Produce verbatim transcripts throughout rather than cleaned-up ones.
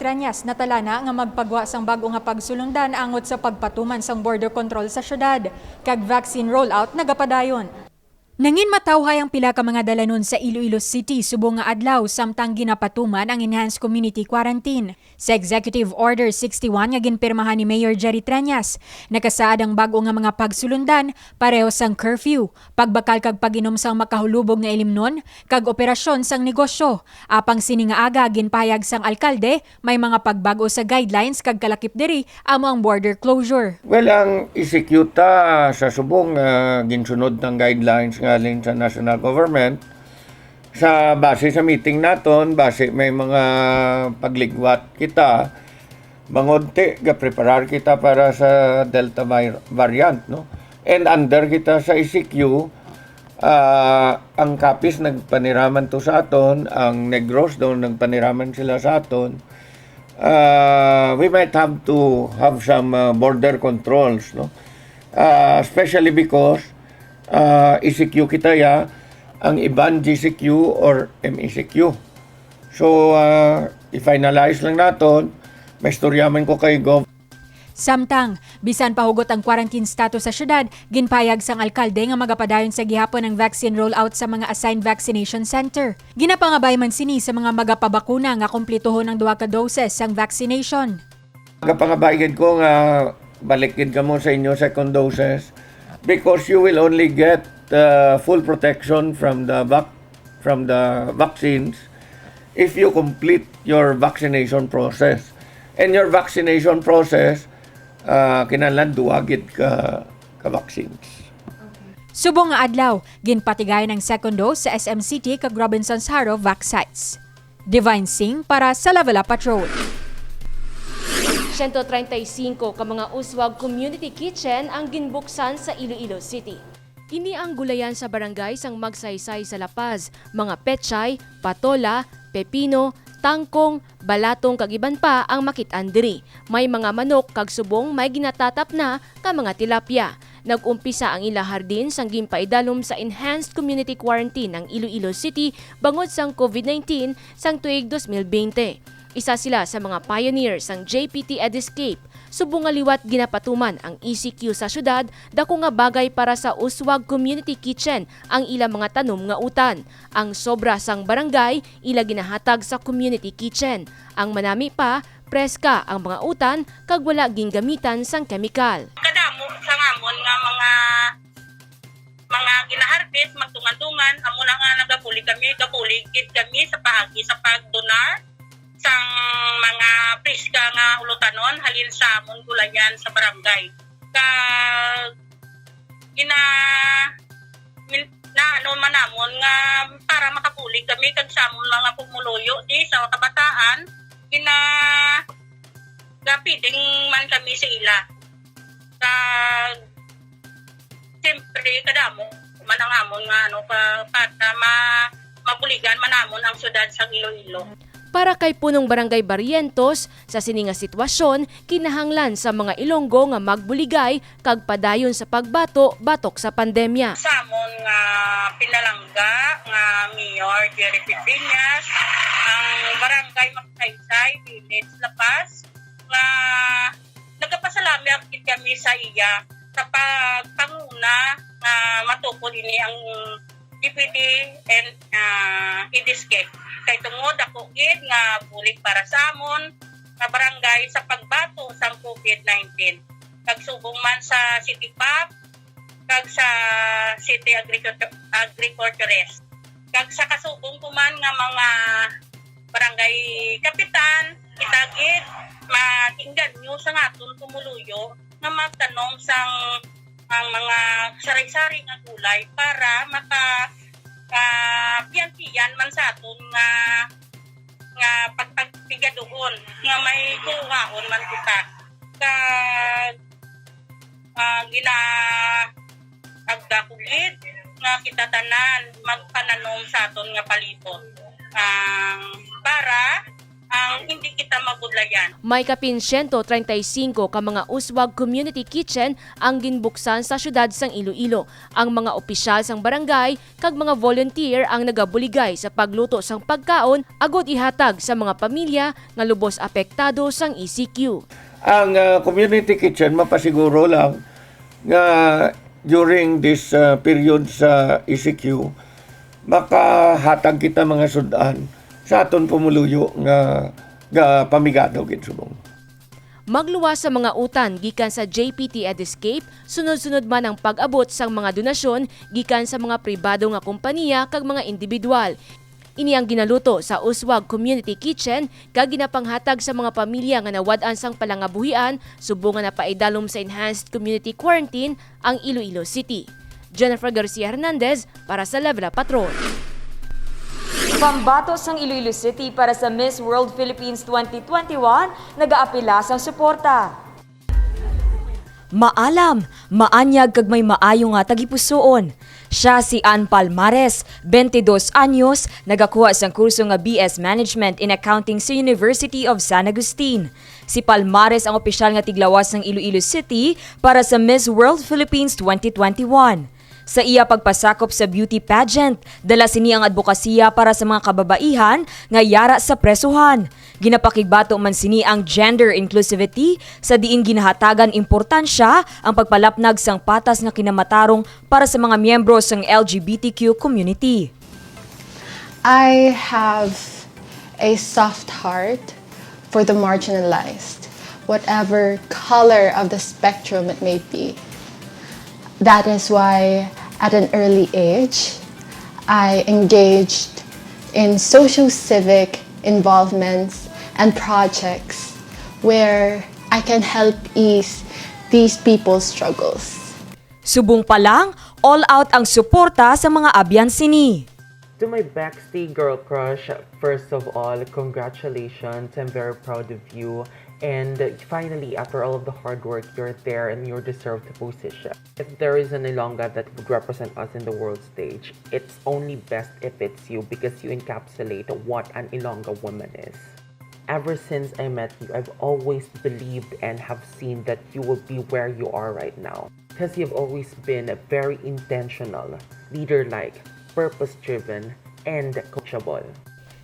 Treñas natalana nga magpagwa sang bag-o nga pagsulundan angot sa pagpatuman sang border control sa syudad, kag vaccine rollout nagapadayon. Nangin matawhay ang pila ka mga dalanon sa Iloilo City subong nga adlaw, samtang ginapatuman ang enhanced community quarantine. Sa Executive Order sixty-one nga ginpirmahan ni Mayor Jerry Treñas, nakasaad ang bag-o nga mga pagsulundan, pareho sang curfew, pagbakal kag pag-inom sang makahulubog nga ilimnon, kag operasyon sang negosyo. Apang sini nga aga, ginpahayag sang alkalde, may mga pagbag-o sa guidelines kag kalakip diri amo ang border closure. Well, ang E C Q ta sa subong, ah, ginsunod ng guidelines nga halin sa national government. Sa base sa meeting naton, base may mga pagligwat kita, mangunti gapreparar kita para sa Delta vir-, variant, no? And under kita sa E C Q, ah, ang Capiz nagpaniraman to sa aton, ang Negros daw nagpaniraman sila sa aton. Ah, we might have to have some, ah, border controls, no? Ah, especially because, ah, E C Q kita ya, ang iban G C Q or M E C Q. So, ah, i-finalize lang naton, maistorya man ko kay Gov. Samtang, bisan pa hugot ang quarantine status sa syudad, ginpahayag sang alkalde nga magapadayon sa gihapon ang vaccine rollout sa mga assigned vaccination center. Ginapangabay man sini sa mga magapabakuna nga kumplituhon ang duha ka doses sang vaccination. Gapangabay gid ko nga balik gid kamo sa inyo second doses, because you will only get, uh, full protection from the vac-, from the vaccines if you complete your vaccination process. And your vaccination process, uh, kinahanglan duha gid ka, ka vaccines. Subong nga adlaw, ginpatigayon ang second dose sa S M City kag Robinsons Haro vac sites. Divine Singh para sa Level Up Patrol. Siyento treinta y cinco ka mga uswag community kitchen ang ginbuksan sa Iloilo City. Ini ang gulayan sa barangay sang Magsaysay sa La Paz, mga pechay, patola, pepino, tangkong, balatong kag iban pa ang makit-an diri. May mga manok kag subong may ginatatap na ka mga tilapia. Nag-umpisa ang ila hardin sang ginpaidalom sa enhanced community quarantine ang Iloilo City bangod sang covid nineteen sang tuig dos mil bente. Isa sila sa mga pioneer sang J P T Ediscape. Subong nga liwat ginapatuman ang E C Q sa syudad, dako nga bagay para sa uswag community kitchen ang ila mga tanom nga utan. Ang sobra sang barangay ila ginahatag sa community kitchen. Ang manami pa, preska ang mga utan kag wala gingamitan sang kemikal. Kadamo sa ngamon nga mga, mga ginaharvest, magdungan-dungan, amo na nga nagabulig kami, gabulig gid kami sa paagi sa pagdonar sang mga preska nga ulutanon halin sa amon gulayan sa barangay. Kag gina-, min-, na ano man namon nga para makabulig kami kag sa amon mga pumuluyo di sa kabataan, gina-, gapiding man kami sa ila. Kag siyempre, kadamo man ang amon nga ano, pa, para ma-, mabuligan man namon ang syudad sang Iloilo. Para kay Punong Barangay Barrientos, sa sini nga sitwasyon, kinahanglan sa mga Ilonggo nga magbuligay kag padayon sa pagbato batok sa pandemya. Sa amon nga pinalangga nga Mayor Jerry Pipiñas, ang Barangay Magsaysay, Village La Paz, nga nagapasalamat gid kami sa iya sa pagpanguna nga matukod ini ang D P T and, ah, EDISCE. Kay tungod ako gid nga bulig para sa amon nga barangay sa pagbato sang covid nineteen, kag subong man sa City Pub kag sa City Agriculture, Agriculturist, kag sa kasubong ko man nga mga barangay kapitan, kita gid mag-inganyo sa aton pumuluyo nga magtanom sang ang mga sari-sari nga gulay para maka, ah, piyantiyan man sa aton nga, nga pagpagtigaduhon nga may kuhaon man kita. Kag, ah, gina-, agda ko gid nga kita tanan magpananom sa aton nga palibot, ah, para Ang hindi kita mabudlayan. May kapin siyento treinta y cinco ka mga uswag community kitchen ang ginbuksan sa siyudad sang Iloilo. Ang mga opisyal sang barangay kag mga volunteer ang nagabuligay sa pagluto sang pagkaon agud ihatag sa mga pamilya nga lubos apektado sang E C Q. Ang ah, community kitchen mapasiguro lang nga during this ah, period sa E C Q, makahatag kita mga sud-an sa aton pumuluyo nga ga pamigado gid subong. Magluwas sa mga utan gikan sa J P T Ediscape, sunod-sunod man ang pag-abot sang mga donasyon gikan sa mga pribado nga kompanya kag mga individual. Ini ang ginaluto sa Uswag Community Kitchen kag ginapanghatag sa mga pamilya nga nawad-an sang palangabuhian subong nga napaidalom sa enhanced community quarantine ang Iloilo City. Jennifer Garcia Hernandez para sa Level Up Patrol. Pambato sang Iloilo City para sa Miss World Philippines twenty twenty-one nagaapila sang suporta. Maalam, maanyag kag may maayo nga tagipusoon. Siya si Ann Palmares, twenty-dos anyos, nagakuha sang kurso nga B S Management in Accounting sa University of San Agustin. Si Palmares ang opisyal nga tiglawas sang Iloilo City para sa Miss World Philippines twenty twenty-one. Sa iya pagpasakop sa beauty pageant, dala sini ang adbokasiya para sa mga kababaihan nga yara sa presohan. Ginapakigbato man sini ang gender inclusivity, sa diin ginahatagan importansya ang pagpalapnag sang patas nga kinamatarong para sa mga miyembro sang L G B T Q community. I have a soft heart for the marginalized, whatever color of the spectrum it may be. That is why, at an early age, I engaged in socio-civic involvements and projects where I can help ease these people's struggles. Subong pa lang, all out ang suporta sa mga abyan sini. To my Bexty girl crush, first of all, congratulations. I'm very proud of you. And finally, after all of the hard work, you're there and you deserve the position. If there is an Ilongga that would represent us in the world stage, it's only best if it's you because you encapsulate what an Ilongga woman is. Ever since I met you, I've always believed and have seen that you will be where you are right now. Because you've always been a very intentional, leader-like, purpose-driven, and coachable.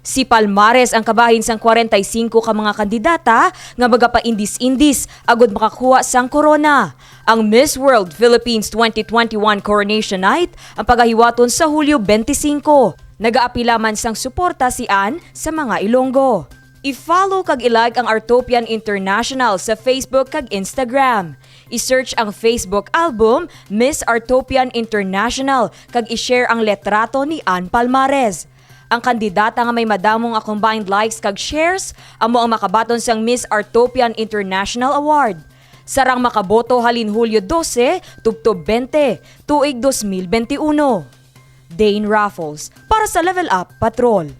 Si Palmares ang kabahin sang kwarenta y singko ka mga kandidata nga magapaindis-indis agud makakuha sang korona. Ang Miss World Philippines twenty twenty-one Coronation Night ang pagahiwaton sa Hulyo twenty-five. Nagaapila man sang suporta si Ann sa mga Ilonggo. I-follow kag i-like ang Artopian International sa Facebook kag Instagram. I-search ang Facebook album Miss Artopian International kag i-share ang litrato ni Ann Palmares. Ang kandidata nga may madamo nga combined likes kag shares amo ang makabaton sang Miss Artopian International Award. Sarang makaboto halin Hulyo dose tubtob twenty, tuig dos mil bente uno. Dane Raffles para sa Level Up Patrol.